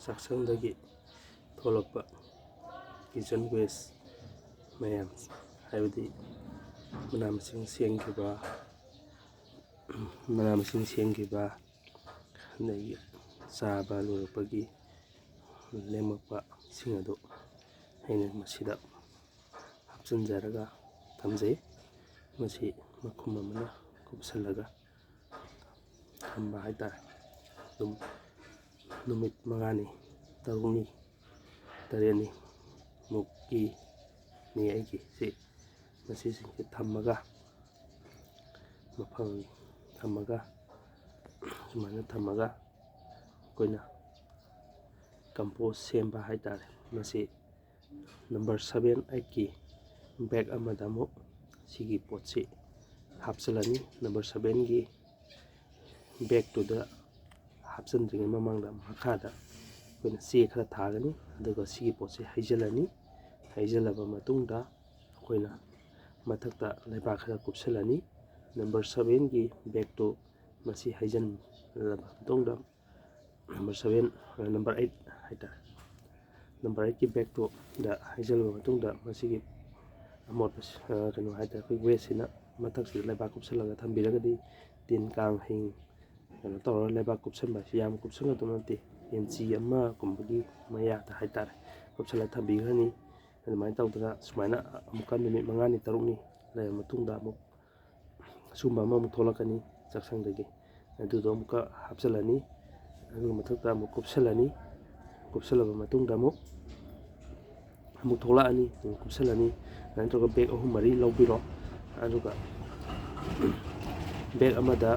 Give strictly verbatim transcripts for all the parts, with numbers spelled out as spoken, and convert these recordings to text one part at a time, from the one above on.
ꯆꯥꯛꯁꯪꯗꯒꯤ ꯊꯣꯛꯂꯛꯄ kitchen west ꯃꯌꯥꯝ, ꯍꯥꯏꯕꯗꯤ ꯃꯅꯥ ꯃꯁꯤꯡ ꯁꯦꯝꯈꯤꯕ, ꯃꯅꯥ ꯃꯁꯤꯡ ꯁꯦꯝꯈꯤꯕ, ꯑꯗꯒꯤ ꯆꯥꯕ ꯂꯣꯏꯔꯛꯄꯒꯤ ꯂꯦꯝꯃꯛꯄꯁꯤꯡ ꯑꯗꯨ ꯑꯩꯅ ꯃꯁꯤꯗ ꯍꯥꯞꯆꯤꯟꯖꯔꯒ ꯊꯝꯖꯩ꯫ ꯃꯁꯤ ꯃꯈꯨꯝ ꯑꯃꯅ ꯀꯨꯞꯁꯜꯂꯒ ꯊꯝꯕ ꯍꯥꯏꯇꯥꯔꯦ꯫ ꯑꯗꯨꯝ ꯅꯨꯃꯤꯠ ꯃꯉꯥꯅꯤ, ꯇꯔꯨꯛꯅꯤ, ꯇꯔꯦꯠꯅꯤ ꯃꯨꯛꯀꯤꯅꯤ ꯑꯩꯒꯤꯁꯤ꯫ ꯃꯁꯤꯁꯤꯡꯁꯦ ꯊꯝꯃꯒ, ꯃꯐꯝ ꯊꯝꯃꯒ, ꯁꯨꯃꯥꯏꯅ ꯊꯝꯃꯒ ꯑꯩꯈꯣꯏꯅ ꯀꯝꯄꯣꯁ ꯁꯦꯝꯕ ꯍꯥꯏꯇꯥꯔꯦ꯫ ꯃꯁꯤ ꯅꯝꯕꯔ ꯁꯕꯦꯟ ꯑꯩꯠꯀꯤ ꯕꯦꯛ ꯑꯃꯗ ꯑꯃꯨꯛ ꯁꯤꯒꯤ ꯄꯣꯠꯁꯤ ꯍꯥꯞꯆꯤꯜꯂꯅꯤ꯫ ꯅꯝꯕꯔ ꯁꯕꯦꯟꯒꯤ ꯕꯦꯛꯇꯨꯗ ꯍꯥꯞꯆꯤꯟꯗ꯭ꯔꯤꯉꯩ ꯃꯃꯥꯡꯗ ꯃꯈꯥꯗ ꯑꯩꯈꯣꯏꯅ ꯆꯦ ꯈꯔ ꯊꯥꯒꯅꯤ, ꯑꯗꯨꯒ ꯁꯤꯒꯤ ꯄꯣꯠꯁꯤ ꯍꯩꯖꯤꯜꯂꯅꯤ꯫ ꯍꯩꯖꯤꯜꯂꯕ ꯃꯇꯨꯡꯗ ꯑꯩꯈꯣꯏꯅ ꯃꯊꯛꯇ ꯂꯩꯕꯥꯛ ꯈꯔ ꯀꯨꯞꯁꯤꯜꯂꯅꯤ꯫ ꯅꯝꯕꯔ ꯁꯕꯦꯟꯒꯤ ꯕꯦꯛꯇꯨ ꯃꯁꯤ ꯍꯩꯖꯤꯜꯂꯕ ꯃꯇꯨꯡꯗ, ꯅꯝꯕꯔ ꯁꯕꯦꯟ, ꯅꯝꯕꯔ ꯑꯩꯠ ꯍꯥꯏꯇꯥꯔꯦ, ꯅꯝꯕꯔ ꯑꯩꯠꯀꯤ ꯕꯦꯛꯇꯨꯗ ꯍꯩꯖꯤꯜꯂꯕ ꯃꯇꯨꯡꯗ, ꯃꯁꯤꯒꯤ ꯑꯃꯣꯠꯄ, ꯀꯩꯅꯣ ꯍꯥꯏꯇꯥꯔꯦ, ꯑꯩꯈꯣꯏ ꯋꯦꯁꯁꯤꯅ ꯃꯊꯛꯁꯤꯗ ꯂꯩꯕꯥꯛ ꯀꯨꯞꯁꯤꯜꯂꯒ ꯊꯝꯕꯤꯔꯒꯗꯤ, ꯇꯤꯟ ꯀꯥꯡ ꯍꯤꯡ ꯀꯩꯅꯣ ꯇꯧꯔꯒ ꯂꯩꯕꯥꯛ ꯀꯨꯞꯁꯤꯟꯕ ꯍꯥꯏꯁꯤ ꯌꯥꯝ ꯀꯨꯞꯁꯤꯟꯒꯗꯕ ꯅꯠꯇꯦ, ꯏꯟꯆꯤ ꯑꯃꯒꯨꯝꯕꯒꯤ ꯃꯌꯥꯗ ꯍꯥꯏꯇꯥꯔꯦ, ꯀꯨꯞꯁꯤꯜꯂꯒ ꯊꯝꯕꯤꯈ꯭ꯔꯅꯤ꯫ ꯑꯗꯨꯃꯥꯏꯅ ꯇꯧꯗꯅ ꯁꯨꯃꯥꯏꯅ ꯑꯃꯨꯛꯀ ꯅꯨꯃꯤꯠ ꯃꯉꯥꯅꯤ ꯇꯔꯨꯛꯅꯤ ꯂꯩꯔꯕ ꯃꯇꯨꯡꯗ, ꯑꯃꯨꯛ ꯑꯁꯨꯝꯕ ꯑꯃꯃꯨꯛ ꯊꯣꯛꯂꯛꯀꯅꯤ ꯆꯥꯛꯁꯪꯗꯒꯤ꯫ ꯑꯗꯨꯗꯣ ꯑꯃꯨꯛꯀ ꯍꯥꯞꯆꯤꯜꯂꯅꯤ, ꯑꯗꯨꯒ ꯃꯊꯛꯇ ꯑꯃꯨꯛ ꯀꯨꯞꯁꯤꯜꯂꯅꯤ꯫ ꯀꯨꯞꯁꯤꯜꯂꯕ ꯃꯇꯨꯡꯗ ꯑꯃꯨꯛ, ꯑꯃꯨꯛ ꯊꯣꯛꯂꯛꯑꯅꯤ, ꯑꯃꯨꯛ ꯀꯨꯞꯁꯤꯜꯂꯅꯤ꯫ ꯑꯗꯨꯃꯥꯏꯅ ꯇꯧꯔꯒ ꯕꯦꯛ ꯑꯍꯨꯝ ꯃꯔꯤ ꯂꯧꯕꯤꯔꯣ꯫ ꯑꯗꯨꯒ ꯕꯦꯛ ꯑꯃꯗ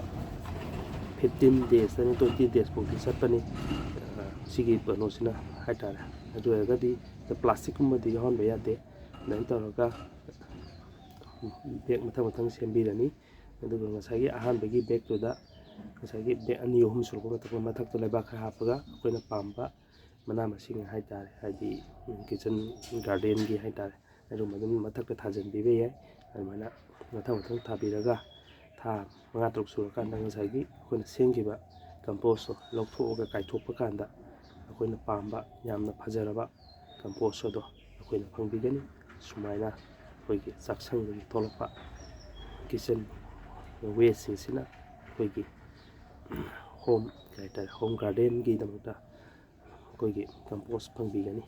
fifteen days ꯇꯩꯅ twenty days ꯐꯥꯎꯗꯤ ꯆꯠꯄꯅꯤ, ꯑ, ꯁꯤꯒꯤ ꯀꯩꯅꯣꯁꯤꯅ ꯍꯥꯏꯇꯥꯔꯦ꯫ ꯑꯗꯨ ꯑꯣꯏꯔꯒꯗꯤ ꯄ꯭ꯂꯥꯁꯇꯤꯛꯀꯨꯝꯕꯗꯤ ꯌꯥꯎꯍꯟꯕ ꯌꯥꯗꯦ꯫ ꯑꯗꯨꯃꯥꯏꯅ ꯇꯧꯔꯒ ꯕꯦꯛ ꯃꯊꯪ ꯃꯊꯪ ꯁꯦꯝꯕꯤꯔꯅꯤ꯫ ꯑꯗꯨꯒ ꯉꯁꯥꯏꯒꯤ ꯑꯍꯥꯟꯕꯒꯤ ꯕꯦꯛꯇꯨꯗ, ꯉꯁꯥꯏꯒꯤ ꯕꯦꯛ ꯑꯅꯤ ꯑꯍꯨꯝ ꯁꯨꯔꯛꯄ ꯃꯇꯝꯗ, ꯃꯊꯛꯇ ꯂꯩꯕꯥꯛ ꯈꯔ ꯍꯥꯞꯄꯒ ꯑꯩꯈꯣꯏꯅ ꯄꯥꯝꯕ ꯃꯅꯥ ꯃꯁꯤꯡ ꯍꯥꯏꯇꯥꯔꯦ, ꯍꯥꯏꯗꯤ kitchen garden ꯒꯤ ꯍꯥꯏꯇꯥꯔꯦ, ꯑꯗꯨꯝꯕ ꯑꯗꯨꯝ ꯃꯊꯛꯇ ꯊꯥꯖꯤꯟꯕꯤꯕ ꯌꯥꯏ꯫ ꯑꯗꯨꯃꯥꯏꯅ ꯃꯊꯪ ꯃꯊꯪ ꯊꯥꯕꯤꯔꯒ, ꯊꯥ ꯃꯉꯥ ꯇꯔꯨꯛ ꯁꯨꯔꯀꯥꯟꯗ ꯉꯁꯥꯏꯒꯤ ꯑꯩꯈꯣꯏꯅ ꯁꯦꯝꯈꯤꯕ compost ꯇꯣ ꯂꯧꯊꯣꯛꯑꯒ ꯀꯥꯏꯊꯣꯛꯄ ꯀꯥꯟꯗ, ꯑꯩꯈꯣꯏꯅ ꯄꯥꯝꯕ ꯌꯥꯝꯅ ꯐꯖꯔꯕ ꯀꯝꯄꯣꯁ ꯑꯗꯣ ꯑꯩꯈꯣꯏꯅ ꯐꯪꯕꯤꯒꯅꯤ꯫ ꯁꯨꯃꯥꯏꯅ ꯑꯩꯈꯣꯏꯒꯤ ꯆꯥꯛꯁꯪꯗꯒꯤ ꯊꯣꯛꯂꯛꯄ ꯀꯤꯠꯆꯟ ꯋꯦꯁꯁꯤꯡꯁꯤꯅ ꯑꯩꯈꯣꯏꯒꯤ ꯍꯣꯝ ꯀꯩ ꯍꯥꯏꯇꯥꯔꯦ, ꯍꯣꯝ ꯒꯥꯔꯗꯦꯟꯒꯤꯗꯃꯛꯇ ꯑꯩꯈꯣꯏꯒꯤ ꯀꯝꯄꯣꯁ ꯐꯪꯕꯤꯒꯅꯤ꯫